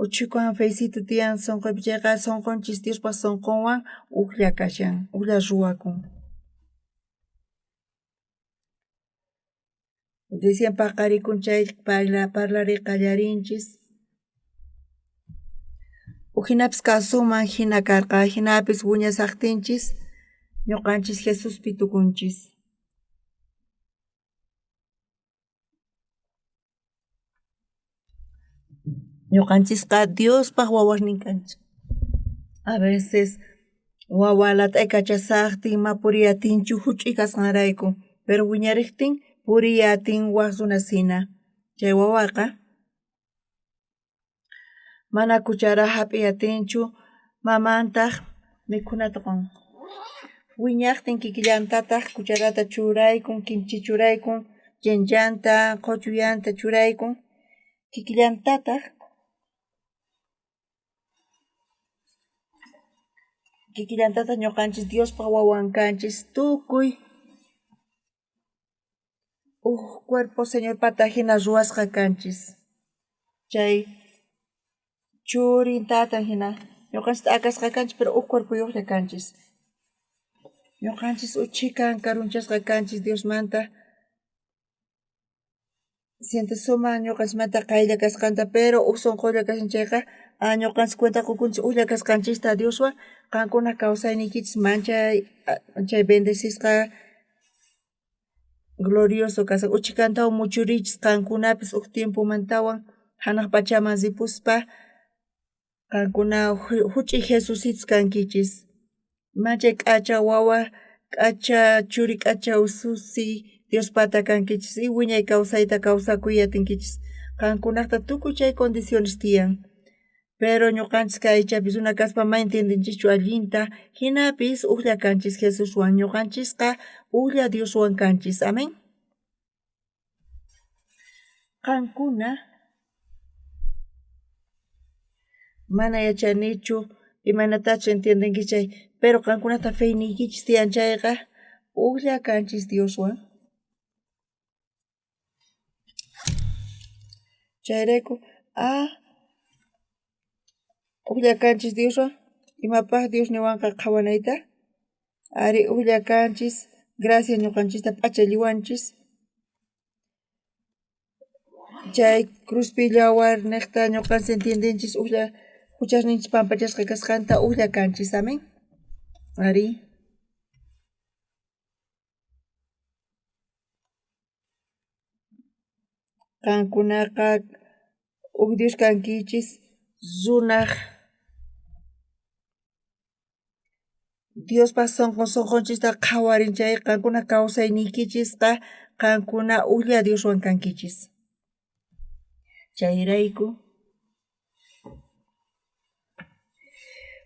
uchhikuwan feycito tiyan sunquypi chayqa sunqunchis Diospaj sunqunwan ujlla kashan ujlla ruwakun. Recién paqarikun chay parlariy qallarinchis ujinapis kasunman jina karqa jinapis wiñasajtinchis ñuqanchis Jesuspi tukunchis. Ñuqanchisqa Diospaj wawasnin kanchik. A veces wawa lat'aykachasajtin ma puriy atinchu juch'uy kasqanrayku pero wiñarejtin puriy atin waj runas jina chay wawaqa mana cuchara jap'iy atinchu mamantaj mikhunata qon. Wiñajtin kikillantataj cucharata churaykun, kimchi churaykun, chinchanta, qhochuyanta churaykun, kikillantataj Kikillantataj ñoqanchis Diospa wawan kanchis tukuy uj cuerpo Señorpata jina ruwasqa kanchis. Chay churin tatan jina ñoqanchis t'akasqa kanchis pero uj cuerpoyojlla kanchis. Ñoqanchis uchhikan karunchasqa kanchis Diosmanta. Siente suman ñoqanchismanta qaylla kasqanta, pero uj sonqolla kashan chayqa, ñoqanchis cuenta qokunchis ujlla kasqanchista Dioswan, qankuna kawsayniykichis manchay chay bendecisqa glorioso kashan. Uchhikantawan muchuriychis qankunapis uj tiempomantawan janaj pachaman ripuspa qankuna juch'iy Jesusitos kankichis. Manchay k'acha wawa, k'acha churi, k'acha ususi Diospata kankichis y wiñay kawsayta kawsakuy atinkichis. Qankunajta tukuy chay condiciones tiyan. Pero ñoqanchis kay aychapi runa kaspa ma entiendenchischu allinta, jinapis ujlla kanchis Jesuswan, ñoqanchisqa ujlla Dioswan kanchis. Amén. Qankuna mana yachanichu imaynatachu entiendenkichis chay, pero qankunata feyniykichis tiyan chayqa ujlla kanchis Dioswan. Chayrayku ujlla kanchis Dioswan, imapaj Dios niwanqa qhawanayta? Ari, ujlla kanchis, gracia ñoqanchista p'achalliwanchis. Chay cruzpi yawar nejta ñoqanchis entiendenchis ujlla juchasninchis pampachasqa kasqanta ujlla kanchis. Amén. Ari. Qankunaqa uj Dios kankichis runaj Diospa sonqon sonqonchista qhawarin chay qankuna kawsayniykichisqa qankuna ujlla Dioswan kankichis. Chayrayku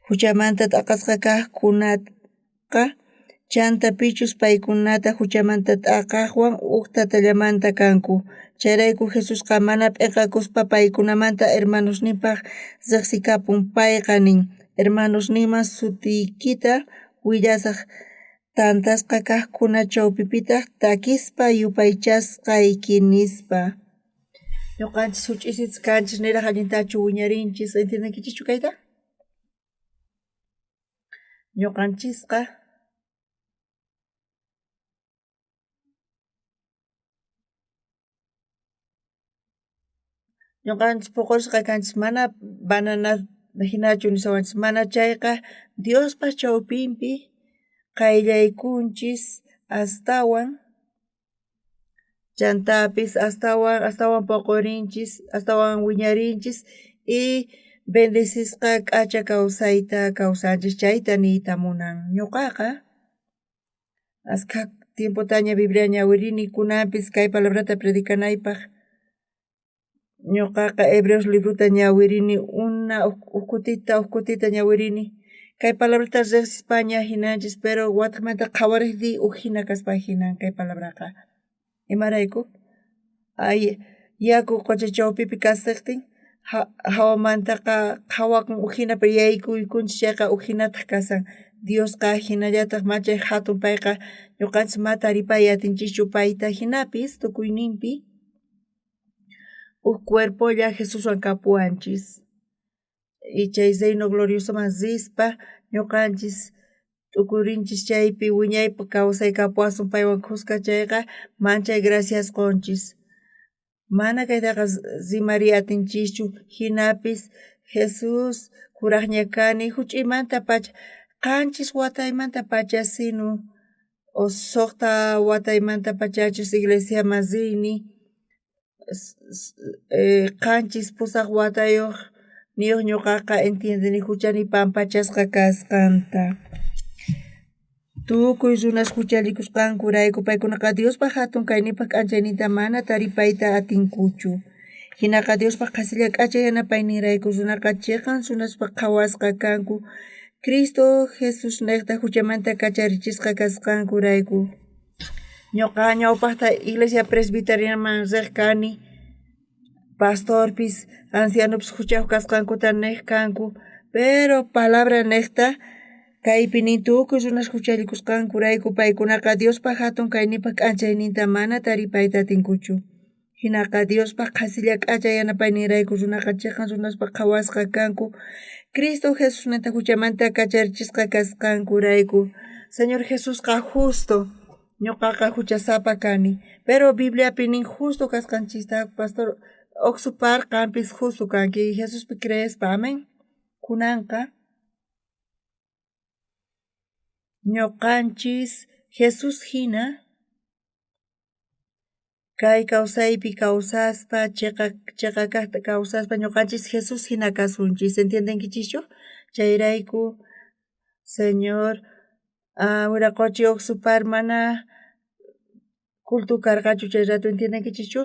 juchamanta t'aqasqa kajkunaqa chanta pichus paykunata juchamanta t'aqajwan uj tatallamanta kanku. Chayrayku Jesusqa mana p'enqakuspa paykunamanta hermanosninpaj rejsikapun. Payqa nin, hermanosniyman sutiykita willasaj, tantasqa kajkuna chawpipitaj takispa yupaychasqayki, nispa. Ñoqanchis juch'uysitus kanchis niraj allintachu wiñarinchis. Entiendenkichischu kayta? Ñoqanchisqa ñoqanchis poqosqa kanchis mana banana jinachu nishawanchis, mana chayqa Diospa chawpinpi qayllaykunchis astawan chantapis astawan astawan poqorinchis, astawan wiñarinchis y bendecisqa k'acha kawsayta kawsanchis, chayta niyta munan. Ñoqaqa askha tiempotaña Biblia ñawirini kunanpis kay palabrata predicanaypaj. Ñoqaqa Hebreos librota ñawirini una uj kutita ñawirini. Kay palabrata rejsispaña jinanchis, pero watejmanta qhawarejtiy uj jina kaspa jinan kay palabraqa. Imarayku? Ay, yaku qocha chawpipi kasejtin jawamantaqa qhawakun uj jina, pero yaykuykunchis chayqa uj jinataj kasan. Diosqa jinallataj machay jatun payqa ñoqanchis ma taripay atinchischu payta jinapis tukuyninpi uj cuerpolla Jesuswan kapuwanchis. Y chay reino gloriosoman rispa ñoqanchis t'ukurinchis chaypi wiñaypaj kawsay kapuwasun paywan khuska chayqa manchay gracias qonchis. Mana kaytaqa rimariy atinchischu, jinapis Jesús kurajña kani juch'uymantapacha, qanchis wataymantapacha sino o sojta wataymantapachachus iglesiaman rini, qanchis pusaj watayoj niyoj ñoqaqa entiendeni juchani pampachasqa kasqanta. Tukuy runas juchallikusqankurayku paykunaqa Diospa jatun kayninpaj k'anchayninta mana taripayta atinkuchu. Jinaqa Diospa qhasilla k'acha yanapayninrayku runaqa cheqan runaspaj qhawasqa kanku. Cristo Jesusnejta juchamanta kacharichisqa kasqankurayku. Ñoqa ñawpajta iglesia presbiterianaman rej kani, pastorpis ancianopis juchayoj kasqankuta nej kanku, pero palabra nejta kaypi nin tukuy runas juchallikusqankurayku paykunaqa Diospa jatun kayninpa k'anchayninta mana taripayta atinkuchu. Jinaqa Diospa qhasilla k'acha yanapayninrayku runaqa cheqan runaspaj qhawasqa kanku Cristo Jesusninta juchamanta kacharichisqa kasqankurayku. Señor Jesusqa justo, ñoqaqa juchasapa kani, pero Bibliapi nin justo kasqanchista, pastor Oxupar qampis justo kanki Jesuspi creespa, amén. Kunanqa ñoqanchis Jesús jina kay kawsaypi kawsaspa cheqa kajta kawsaspa ñoqanchis Jesús jina kasunchis, ¿entiendenkichischu? Chayrayku Señor wiraqochi Oxupar mana culto karqachu chay rato, ¿entiendenkichischu?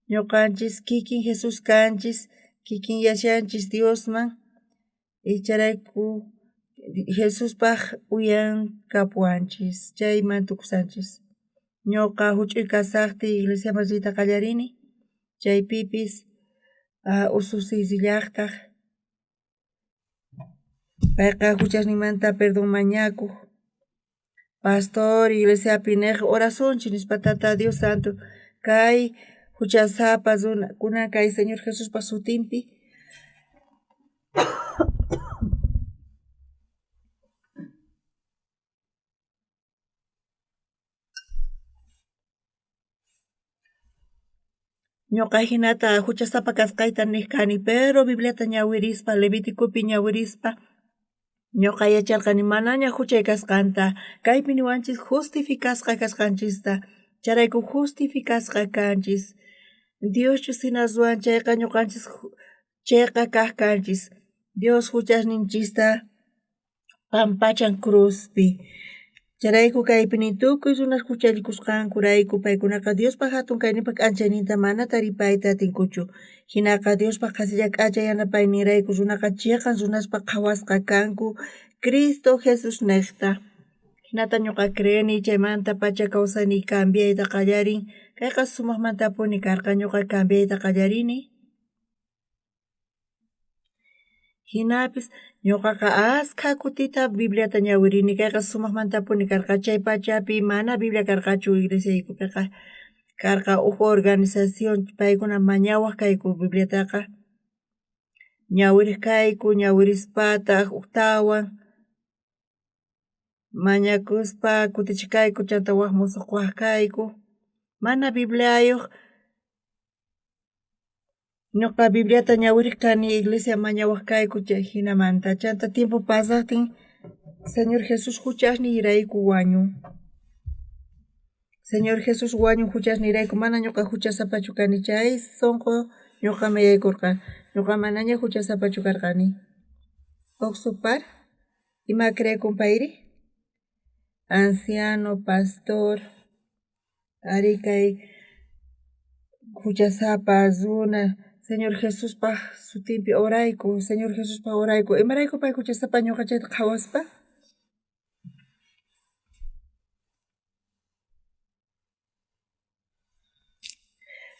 Ñoqanchis kikin Jesús kanchis, kikin yashanchis Diosman, chayrayku Jesuspaj uyan kapuwanchis, chayman tukusanchis. Ñoqa juch'uy kasajtiy iglesiaman riyta qallarini, chaypipis ususiy rillajtaj, payqa juchasninmanta perdón mañakoj, pastor iglesiapi nej orasunchis nispa Tata Dios Santo kay juchasapa runakuna kay Señor Jesuspa sutinpi Ñoqa jinata juchasapa kasqayta nej kani, pero Bibliata ñawirispa, Leviticopi ñawirispa, ñoqa yacharqani manaña juchay kasqanta, kaypi niwanchis justificasqa kasqanchista, chayrayku justificasqa kanchis. Dioschus jina ruwan chayqa ñoqanchis cheqa kaj kanchis. Dios juchasninchista pampachan cruzpi. Chayrayku kaypi nin tukuy runas juchallikusqankurayku paykunaqa Diospa jatun kayninpa k'anchayninta mana taripayta atinkuchu. Jinaqa Diospa qhasilla k'acha yanapayninrayku runaqa cheqan runaspa qhawasqa kanku Cristo Jesusnejta. Jinata ñoqa creeni chaymantapacha kawsayniy cambiayta qallarin. Kayqa sumajmantapuni karqa ñoqa cambiayta qallarini. Jinapis ñoqaqa askha kutita Bibliata ñawirini, kayqa sumajmantapuni karqa. Chay pachapi mana Biblia karqachu iglesiaykupiqa, karqa uj organización paykuna mañawaj kayku Bibliataqa, ñawirej kayku, ñawirispataj ujtawan mañakuspa kutichej kayku chanta waj mosoj waj kayku, mana Bibliayoj. Ñoqa Bibliata ñawirej kani iglesia mañawaj kayku chay jinamanta. Chanta tiempo pasajtin Señor Jesús juchasniyrayku wañun. Señor Jesús wañun juchasniyrayku, mana ñoqa juchasapachu kani, chay sonqo ñoqaman yaykorqa, ñoqa manaña juchasapachu karqani. Oxupar, ima creekun payri? Anciano, pastor, ari kay juchasapa runa Señor Jesuspaj sutinpi orayku, Señor Jesuspaj orayku. Imarayku pay juchasapa ñoqa chayta qhawaspa?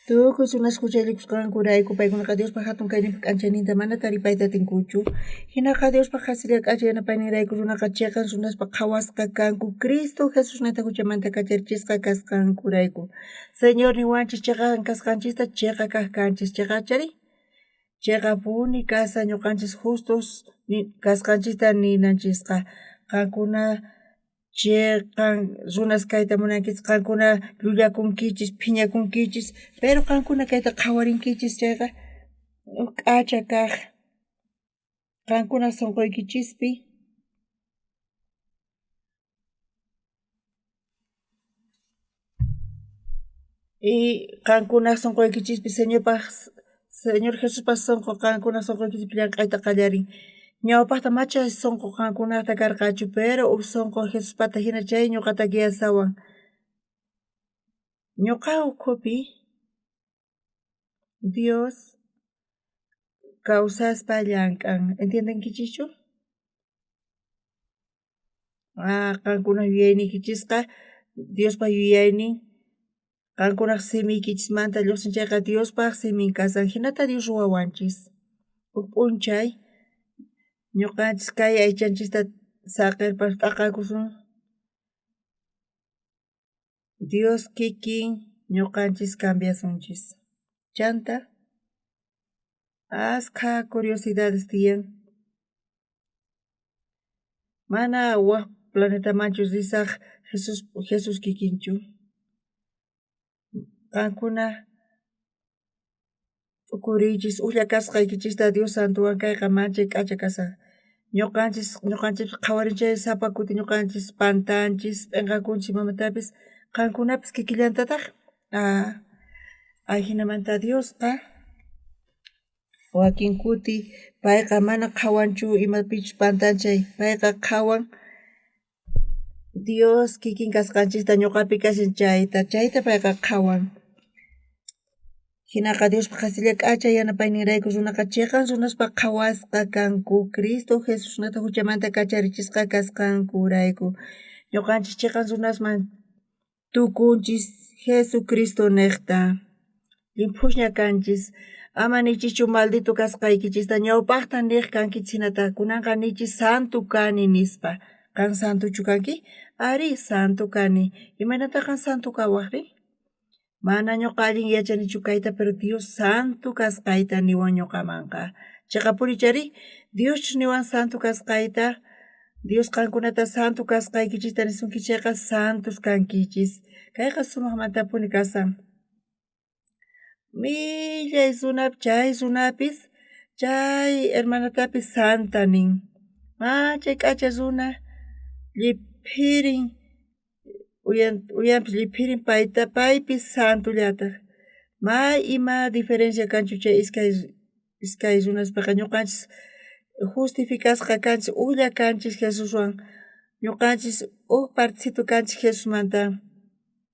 Tukuy runas juchallikusqankurayku paykunaqa Diospa jatun kayninpa k'anchayninta mana taripayta atinkuchu. Jinaqa Diospa qhasilla k'acha yanapayninrayku runaqa cheqan runaspa qhawasqa kanku Cristo Jesusninta juchamanta kacharichisqa kasqankurayku. Señor niwanchis cheqan kasqanchista cheqa kaj kanchis, cheqachari? Cheqapuni kasa ñoqanchis justos kasqanchista ninanchisqa. Qankuna cheqan runas kayta munankichis, qankuna llullakunkichis, phiñakunkichis, pero qankuna kayta qhawarinkichis chayqa uj k'acha kaj qankuna sonqoykichispi. Y qankuna sonqoykichispi Señorpaj Señor Jesuspa sonqo qankuna sonqoykichispi llank'ayta qallarin. Ñawpajta macha sonqo qankunata karqachu, pero uj sonqo Jesuspata jina chay ñoqata guiasawan. Ñoqa ukhupi Dios kawsaspa llank'an, ¿entiendenkichischu? Ah, qankunaj yuyayniykichisqa Diospa yuyaynin qankunaj simiykichismanta llojsin chayqa Diospaj simin kasan. Jinata Dios ruwawanchis. Uj p'unchay ñoqanchis kay aychanchista saqerpa t'aqakusun. Dios kikin ñoqanchis cambiasunchis. Chanta askha curiosidades tiyan. Mana waj planetamanchu risaj Jesus, Jesus kikinchu. Qankuna t'ukuriychis ujlla kasqaykichista Dios santowan kayqa manchay k'acha kasan. Ñuqanchis ñuqanchis qhawarin sapa kuti ñuqanchis pantanchis p'enqakunchis imamatapis qankunapis kikillantataj ah, ajinamanta Diosqa wakin kuti payqa mana qhawanchu imapichus pantanchay payqa qhawan Dios kikin kasqanchista ñuqapi kashan chayta chayta payqa qhawan. Jinaqa Diospa qhasilla k'acha yanapayninrayku runaqa cheqan runaspaj qhawasqa kanku Cristo Jesusnata juchamanta kacharichisqa kasqankurayku. Ñuqanchis cheqan runasman tukunchis Jesucristo nejta. Llimphusña kanchis. Ama nichikchu maldito kasqaykichista ñawpajta nej kankichis hinata kunanqa nichis santo kani nispa. Qan santochu kanki? Ari, santo kani. Imaynataq qan santo kawajri? Mana ñuqa allin yachanichu kayta, pero Dios santo kasqayta niwan ñuqamanqa. Cheqapuni chari, Dioschus niwan santo kasqayta, Dios qankunata santo kasqaykichista nisunki chayqa santos kankichis. Kayqa sumajmantapuni kasan. Millay runap chay runapis chay hermanatapis santa nin. Manchay k'acha runa lliphirin uyan uyanpis lliphirin payta paypis santollataj. May ima diferencia kanchu chay iskay iskay runaspeqa ñuqanchis justificasqa kanchis ujlla kanchis Jesuswan ñuqanchis uj partecito kanchis Jesusmanta.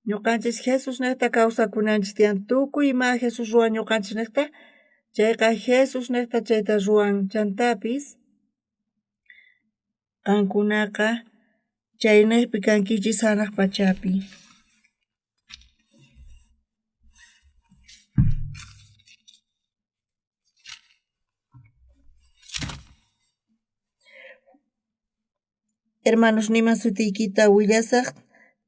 Ñuqanchis Jesus nejta kawsakunanchis tiyan tukuy ima Jesus ruwan ñuqanchis nejta chayqa Jesus nejta chayta ruwan chantapis qankunaqa chaynejpi kankichis janaj pachapi. Hermanosniyman sutiykita willasaj,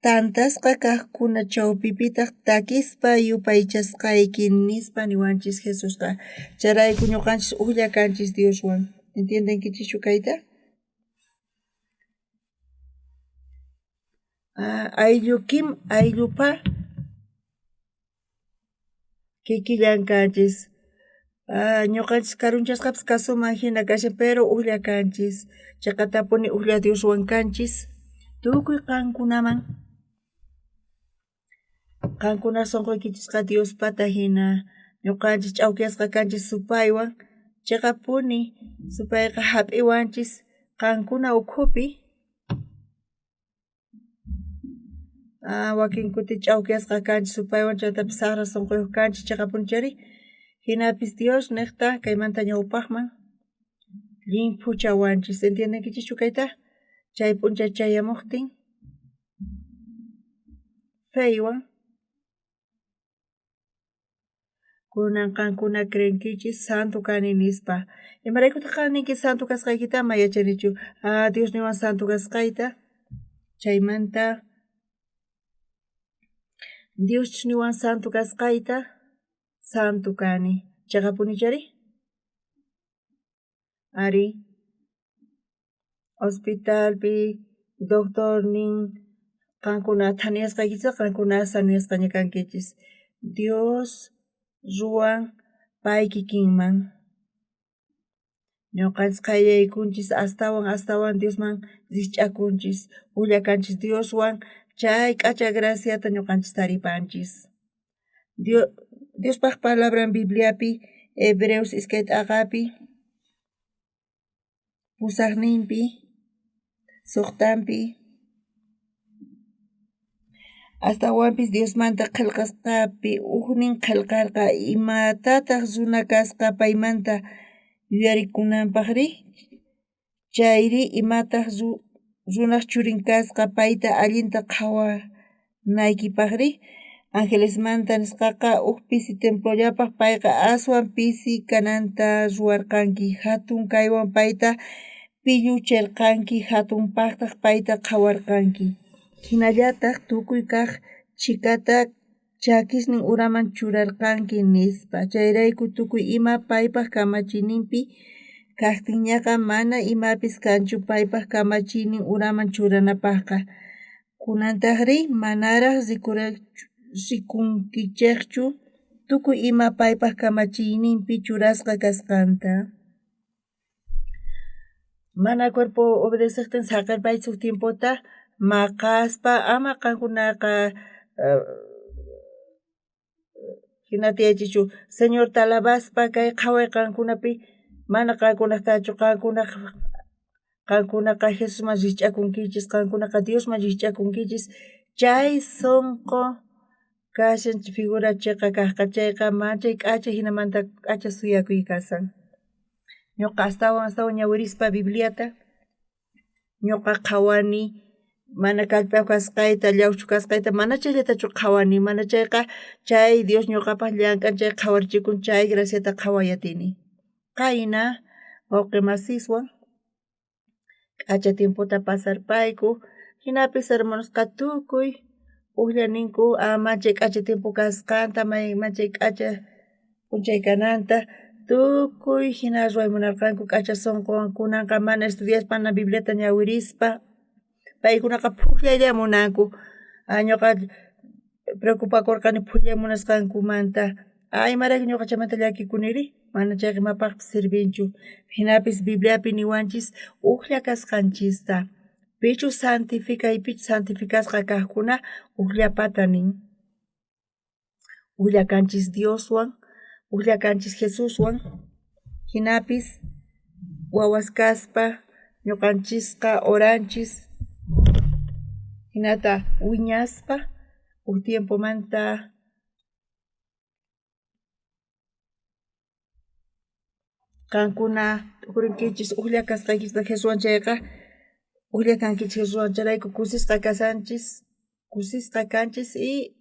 tantasqa kajkuna chawpipitaj takispa yupaychasqayki nispa niwanchis Jesusqa. Chayrayku ñuqanchis ujlla kanchis Dioswan. ¿Entiendenkichischu kayta? Ah, ayllu Kim, ayllu Pa kikillan kanchis. Ah, ñuqanchis karunchasqapis kasunman jina kashan, pero ujlla kanchis. Cheqatapuni ujlla Dioswan kanchis. Tukuy qankunaman qankuna sunquykichisqa Diospata jina ñuqanchis ch'awkiyasqa kanchis supaywan cheqapuni supayqa jap'iwanchis qankuna ukhupi. Ah, wakin kuti ch'awkiyasqa kanchis supaywan chantapis saqra sunquyuq kanchis cheqapuni chayri jinapis Dios nejta kaymanta ñawpajman llimphuchawanchis. ¿Entiendenkichischu kayta? Chay p'unchay chayamojtin feywan kunan qankuna creenkichis santo kani nispa. Imaraykutaq qan ninki santo kasqaykita? Ma yachanichu. Ah, Dios niwan santo kasqayta. Chaymanta Dioschus niwan santo kasqayta, santo kani. Cheqapuni chari? Ari. Hospitalpi doctor nin qankuna thaniyasqaykichis qankuna sanuyasqaña kankichis. Dios ruwan pay kikinman. Ñuqanchis qayllaykunchis astawan astawan Diosman rikch'akunchis ujlla kanchis Dioswan chay k'acha graciata ñuqanchis taripanchis. Dios Diospaj palabran Bibliapi Hebreos iskay t'aqapi pusajninpi suqtampi astawanpis Diosmanta qhelqasqapi ujnin qhelqarqa imatataj runa kasqa paymanta yuyarikunanpajri chayri imataj Runaj Churin kasqa payta allinta qhawanaykipajri? Angelesmanta nisqaqa uj pisi tiempollapaj payqa aswan pisi kananta ruwarqanki. Jatun kaywan payta pillucherqanki, jatunpajtaj payta qhawarqanki. Jinallataj tukuy kaj chhikata chakisnin uraman churarqanki, nispa. Chayrayku tukuy ima paypa kamachiyninpi kajtinñaqa, mana imapis kanchu paypa kamachiynin uraman churanapajqa. Kunantajrí manaraj rikunkichejchu tukuy ima paypa kamachiyninpi churasqa kasqanta. Mana cuerpo obedecejtin saqerpaychis uj tiempota maqaspa, ama qankunaqa jina tiyaychischu. Señorta alabaspa kay qhaway qankunapi, mana qankunajtachu, qankunaqa Jesusman rijch'akunkichis, qankunaqa Diosman rijch'akunkichis. Chay sonqo kashan figura cheqa kajqa, chayqa manchay k'acha, jinamanta k'acha suyakuy kashan. Ñoqa astawan astawan ñawirispa Bibliata, ñoqa qhawani mana kallpayoj kasqayta, llawchu kasqayta, mana chayllatachu qhawani, mana chayqa chay Dios ñoqapaj llank'an chay qhawarichikun, chay graciata qhaway atini. Qayna wawqe masiswan k'acha tiempota pasarpayku, jinapis hermanosqa tukuy ujlla ninku manchay k'acha tiempo kasqanta, manchay k'acha p'unchay kananta, tukuy jina ruway munarqanku k'acha sonqowan. Kunanqa mana estudiaspa, mana Bibliata ñawirispa, paykunaqa phujllaylla munanku. Ñoqa preocupakorqani phujllay munasqankumanta. Imarayku ñoqa chaymanta llakikuniri? Mana chayqa imapajpis sirvinchu. Jinapis Bibliapi niwanchis ujlla kasqanchista. Pichus santificay, pichus santificasqa kajkuna ujllapata nin. Ujlla kanchis Dioswan, ujlla kanchis Jesuswan. Jinapis wawas kaspa ñoqanchisqa oranchis, jinata wiñaspa uj tiempomanta qankuna t'ukurinkichis ujlla kasqaykichista Jesuswan chayqa, ujlla kankichis Jesuswan, chayrayku kusisqa kashanchis, kusisqa kanchis y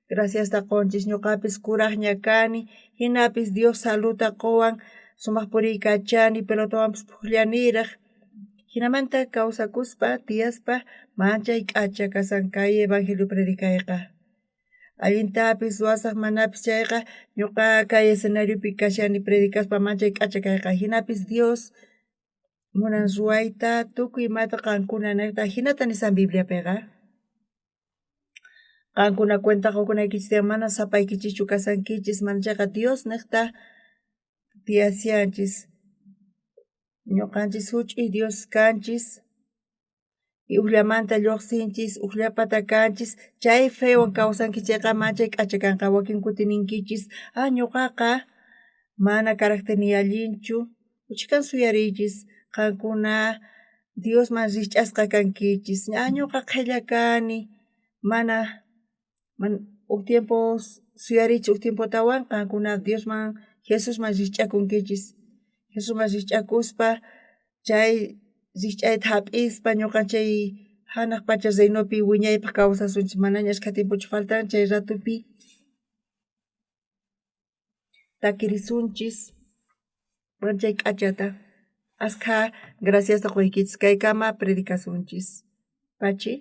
graciasta qonchis. Ñoqapis kurajña kani, jinapis Dios saludta qowan, sumaj puriykachani, pelotawanpis phujllaniraj. Jinamanta kawsakuspa, tiyaspa, manchay k'acha kashan kay evangelio predicayqa. Allintapis ruwasaj manapis chayqa, ñoqa kay escenariopi kashani predicaspa manchay k'acha kayqa. Jinapis Dios munan ruwayta tukuy imata qankuna nejta, jinata nishan Bibliapeqa. Qankuna cuenta qokunaykichis tiyan, mana sapaykichischu kashankichis, mana chayqa Dios nejta tiyashanchis. Ñoqanchis juch'uy Dios kanchis, ujllamanta llojsinchis, ujllapata kanchis, chay fewan kawsanki chayqa manchay k'acha kanqa. Wakin kuti ninkichis, ñoqaqa mana caracterniy allinchu, uchkan suyariychis, qankuna Diosman rijch'asqa kankichis. Ñoqa qhella kani, mana, uj tiempo suyariychis, uj tiempotawan qankuna Diosman, Jesusman rijch'akunkichis. Jesusman rijch'akuspa chay rijch'ayta jap'ispa ñoqa chay janaj pacha reinopi wiñaypaj kawsasunchis, manaña ashkha tiempochu faltan, chay ratopi takirisunchis manchay k'achata. Ashkha graciasta qoykichis, kaykama predicasunchis. Pachi.